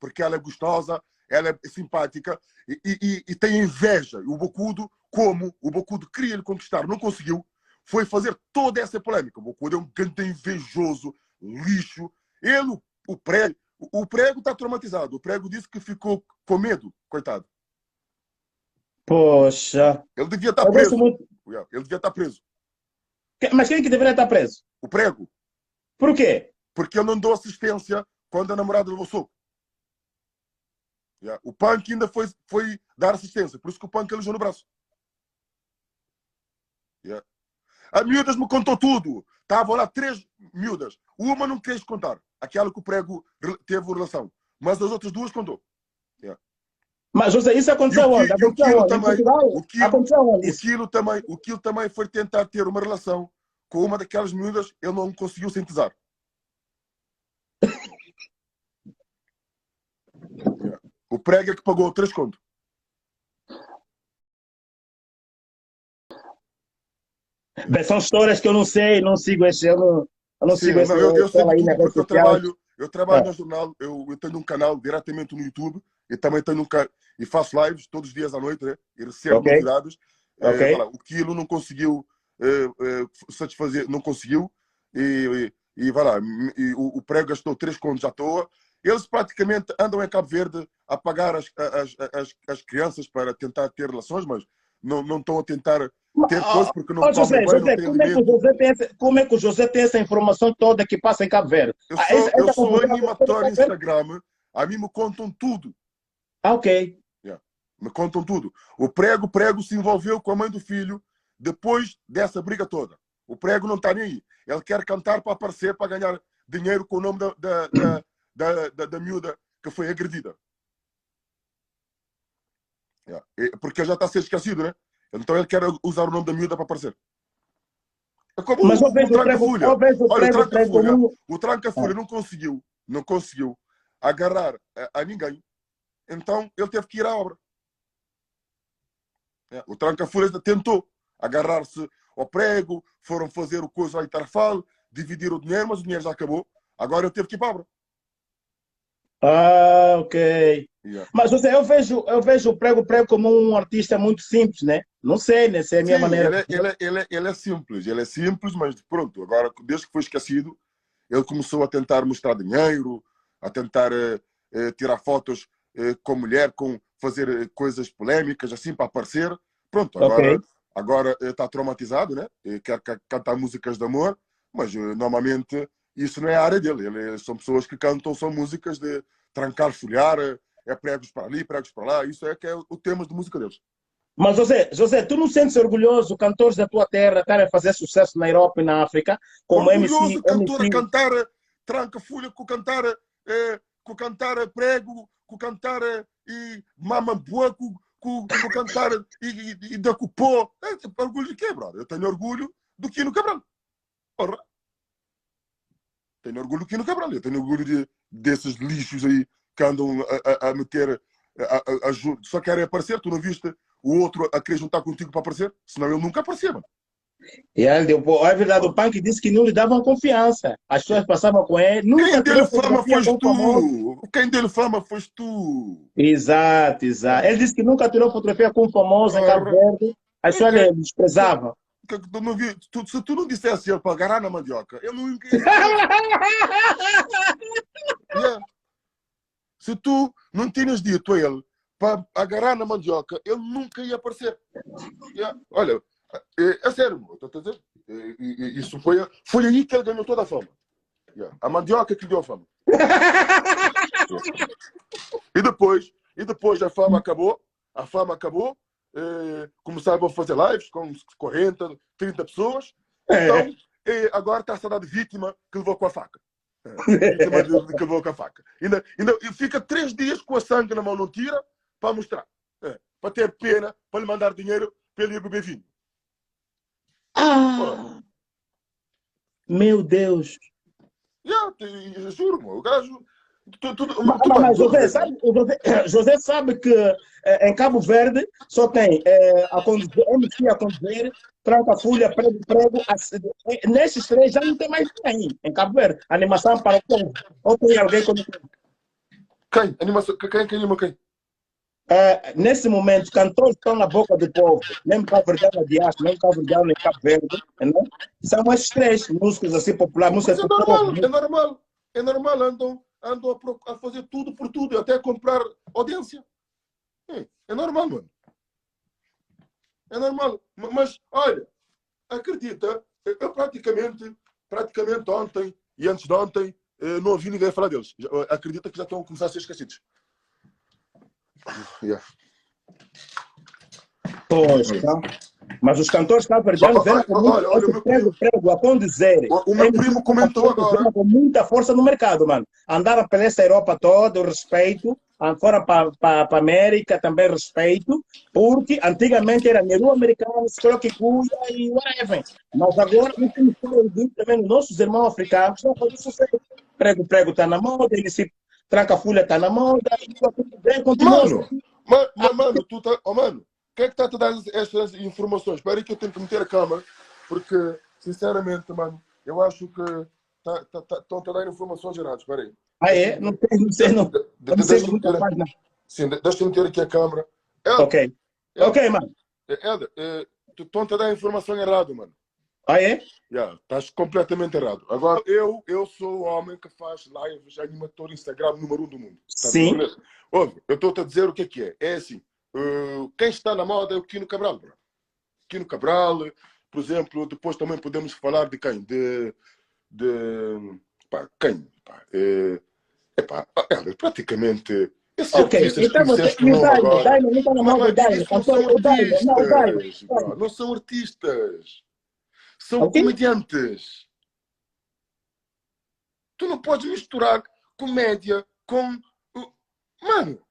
porque ela é gostosa, ela é simpática e, e, e tem inveja. E o Bocudo, como o Bocudo queria lhe conquistar, não conseguiu, foi fazer toda essa polêmica. O Bocudo é um grande invejoso, lixo. Ele, o prego, o prego está traumatizado. O prego disse que ficou com medo, coitado. Poxa. Ele devia estar preso. Muito... Ele devia estar preso. Mas quem é que deveria estar preso? O prego. Por quê? Porque ele não deu assistência quando a namorada levou soco. Yeah. O punk ainda foi, foi dar assistência, por isso que o punk aleijou no braço. Yeah. A miúdas me contou tudo. Estavam lá três miúdas. Uma não quis contar, aquela que o prego teve relação. Mas as outras duas contou. Yeah. Mas, José, isso aconteceu onde? Aconteceu onde? Também, o Quilo, aconteceu onde? O Quilo, também, o Quilo também foi tentar ter uma relação com uma daquelas miúdas, ele não conseguiu sintetizar. yeah. O prego é que pagou três contos. Bem, são histórias que eu não sei, não sigo esse, eu não, eu não Sim, sigo esse. Não, eu, eu sei aí na porque eu trabalho, eu trabalho é. no jornal, eu, eu tenho um canal diretamente no YouTube e também tenho um e faço lives todos os dias à noite, né? E recebo okay. novidades. Okay. Eh, lá, o Quilo não conseguiu eh, eh, satisfazer, não conseguiu e, e, e vai lá, e o, o prego gastou três contos à toa. Eles praticamente andam em Cabo Verde a pagar as, as, as, as crianças para tentar ter relações, mas não, não estão a tentar ter coisas porque não oh, José, bem, José, não como, é que o José tem essa, como é que o José tem essa informação toda que passa em Cabo Verde? Eu ah, sou, ah, essa, eu sou animator Instagram, a mim me contam tudo. Ah, ok. Yeah. Me contam tudo. O prego, prego se envolveu com a mãe do filho depois dessa briga toda. O prego não está nem aí. Ele quer cantar para aparecer, para ganhar dinheiro com o nome da, da, da, da, da, da miúda que foi agredida. Yeah. Porque ele já está a ser esquecido, né? Então ele quer usar o nome da miúda para aparecer. É como Mas o, o Tranca-Folha. Olha, o Tranca-Folha, o Tranca-Folha não conseguiu, não conseguiu agarrar a, a ninguém. Então ele teve que ir à obra. É, o Tranca-Folha tentou agarrar-se ao prego, foram fazer o coisa lá em Tarrafal, dividir o dinheiro, mas o dinheiro já acabou. Agora ele teve que ir para a obra. Ah, ok. Yeah. Mas José, eu vejo, eu vejo o Prego Prego como um artista muito simples, né? Não sei, né? Se é a minha Sim, maneira. Ele é, ele, é, ele, é, ele é simples, ele é simples, mas pronto, agora desde que foi esquecido, ele começou a tentar mostrar dinheiro, a tentar eh, eh, tirar fotos eh, com mulher, com fazer eh, coisas polêmicas, assim, para aparecer. Pronto, agora, okay. agora está traumatizado, né? Quer cantar músicas de amor, mas eh, normalmente isso não é a área dele. Ele, são pessoas que cantam, são músicas de trancar, folhar, eh, é pregos para ali, pregos para lá. Isso é que é o tema de música deles. Mas José, José, tu não sentes orgulhoso cantores da tua terra estarem a fazer sucesso na Europa e na África, como orgulhoso MC, cantor MC... a cantar eh, tranca folha, com cantar, eh, com cantar prego, com cantar eh, e mama boa, com, com, com cantar e, e, e da cupô. É, orgulho de quê, brother? Eu tenho orgulho do Quino Cabral. Porra. Tenho orgulho do Quino Cabral. Eu tenho orgulho de, desses lixos aí que andam a, a, a meter. A, a, a, só querem aparecer. Tu não viste o outro a querer juntar contigo para aparecer? Senão ele nunca aparecia, mano. E aí, deu, é verdade, o Punk disse que não lhe davam confiança. As pessoas passavam com ele. Nunca Quem deu tirou fama fotografia foste com o famoso. tu. Quem deu fama foste tu. Exato, exato. Ele disse que nunca tirou fotografia com um famoso em Cabo Verde. As pessoas lhe desprezavam. Que, que tu não vi, tu, se tu não dissesse ele para agarrar na mandioca, eu não. yeah. Se tu não tinhas dito a ele para agarrar na mandioca, ele nunca ia aparecer. Yeah. Olha, é, é sério, estou a dizer. Isso foi, foi aí que ele ganhou toda a fama. Yeah. A mandioca que lhe deu a fama. E depois, e depois a fama acabou, a fama acabou, eh, começaram a fazer lives com 40, 30 pessoas. Então, eh, agora está-se a dar de vítima que levou com a faca. É, vítima de, de que levou com a faca. Ainda, ainda, e fica três dias com a sangue na mão, não tira, para mostrar. É, para ter pena, para lhe mandar dinheiro, para ele ir beber vinho. Ah! Meu Deus! Yeah, te, juro, o gajo. Tu, tu, tu, Mas, tu, mas tu, José, sabe, o José, José sabe que eh, em Cabo Verde só tem eh, a conduzir, MC a conduzir, tranca-folha, prego, prego. A, nesses três já não tem mais ninguém em Cabo Verde. Animação para o povo. Ou tem alguém como. Quem? Animação, quem que anima quem? Uh, nesse momento, cantores estão na boca do povo, mesmo cabo-verdiano na diáspora, mesmo cabo-verdiano em Cabo Verde, não? são esses três músicos assim populares. Músicas é normal, é normal, é normal, andam, andam a, a fazer tudo por tudo, até comprar audiência. É, é normal, mano. É normal. Mas, olha, acredita, eu praticamente, praticamente ontem e antes de ontem, eh, não ouvi ninguém falar deles. Acredita que já estão a começar a ser esquecidos. Yeah. Pois, tá. Mas os cantores cabo-verdianos vêm com olha, olha, o prego, prego, a condizer. O, o meu primo comentou agora. Com muita força no mercado, mano. Andaram pela essa Europa toda, eu respeito. Fora para a América também respeito, porque antigamente era Neru americano, Escroque Cuia e whatever. Mas agora nós temos que orgulho também dos nossos irmãos africanos que estão fazendo sucesso. Prego, prego está na moda, ele se tranca-folha está na moda, e continua. Mano, mano, mano, tu tá, oh, mano, quem é que está a te dar estas informações? Espera aí que eu tenho que meter a câmera, porque, sinceramente, mano, eu acho que estão tá, tá, tá, a dar informações erradas. Espera aí. Ah, é? Não sei, não sei. Não, de, de, deixa meter, sim, deixa-me meter aqui a câmera. Helder, ok. Helder, ok, mano. Helder, eh, estão-te a dar informação errada, mano. Ah, é? Yeah, estás completamente errado. Agora, eu, eu sou o homem que faz lives, animador Instagram número um do mundo. Tá Sim. Ouve, eu estou-te a dizer o que é que é. É assim, uh, quem está na moda é o Quino Cabral. Bro. Quino Cabral, por exemplo, depois também podemos falar de quem? De. de pá, quem? Pá, é, epá, é, praticamente. Esses ok, artistas então você, o Daime, Daime, não está na moda, Daime, não são artistas, não, não são artistas, são okay. comediantes. Tu não podes misturar comédia com. Mano,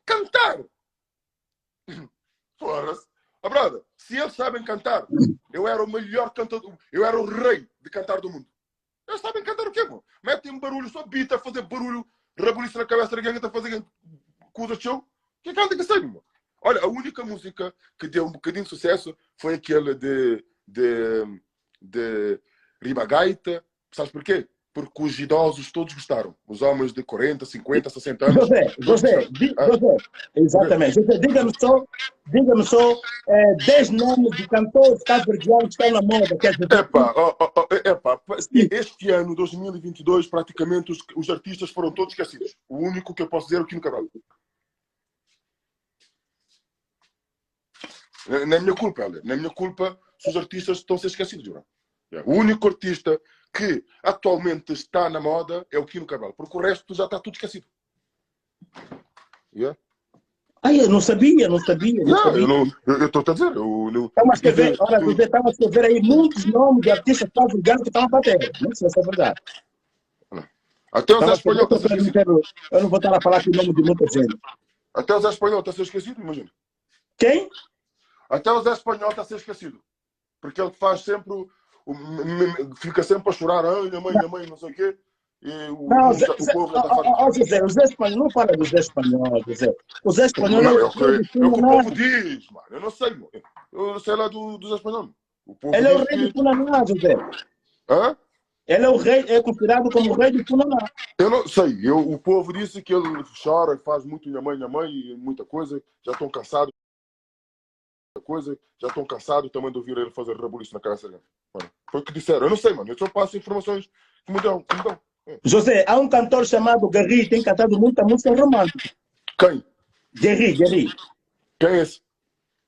cantar! Porra-se. Ah, brother, se eles sabem cantar, eu era o melhor cantador, eu era o rei de cantar do mundo. Eles sabem cantar o quê, mano? Metem um barulho, só beat a fazer barulho, rebuliço na cabeça de alguém que está a fazer coisa show. Que canta que sabe, mano? Olha, a única música que deu um bocadinho de sucesso foi aquela de, de, de Ribagaita. Sabes porquê? Porque os idosos todos gostaram. Os homens de 40, 50, 60 anos. José, José, ah. José, exatamente. José, diga-me só, diga-me só é, 10 nomes de cantores cabo-verdianos que estão na moda. Quer dizer... Epá, oh, oh, oh, epá, este ano, 2022, praticamente os, os artistas foram todos esquecidos. O único que eu posso dizer é o Quino Cabral. Não é minha culpa, Helder. Não é minha culpa se os artistas estão a ser esquecidos. Bro. O único artista que atualmente está na moda é o Quino Cabral, porque o resto já está tudo esquecido. Yeah? Ah, eu não sabia, não sabia. Não, não sabia. Eu estou a dizer. Eu, não, estava a escrever, olha, tu... estava a escrever aí muitos nomes de artistas cabo-verdianos que estavam a bater. Não sei se é verdade. Não. Até o Zé Espanhol está a ser esquecido. Eu não vou estar a falar aqui o nome de muita gente. Até o Zé Espanhol está a ser esquecido, imagina. Quem? Até o Zé Espanhol está a ser esquecido. Porque ele faz sempre. O, fica sempre a chorar, ai, minha mãe, minha mãe, não sei o quê. E o, não, Zé, o povo já está farto. José, o Zé Espanhol, não fala do Zé Espanhol, José. O Zé Espanhol não, é, o, que, é o que o povo diz, mano. Eu não sei, mano. Eu não sei lá do, do Zé Espanhol. O povo Ele é o rei que... do Funaná, José. Hã? Ele é o rei, é considerado como o rei do Funaná. Eu não sei. Eu, o povo disse que ele chora, faz muito minha mãe, minha mãe, e muita coisa. Já estão cansados. Coisa, já estão cansados também de ouvir ele fazer rebuliço na cabeça dele. Mano, foi o que disseram. Eu não sei, mano. Eu só passo informações que me dão. Que me dão. É. José, há um cantor chamado Guerri, tem cantado muita música romântica. Quem? Guerri, Guerri. Quem é esse?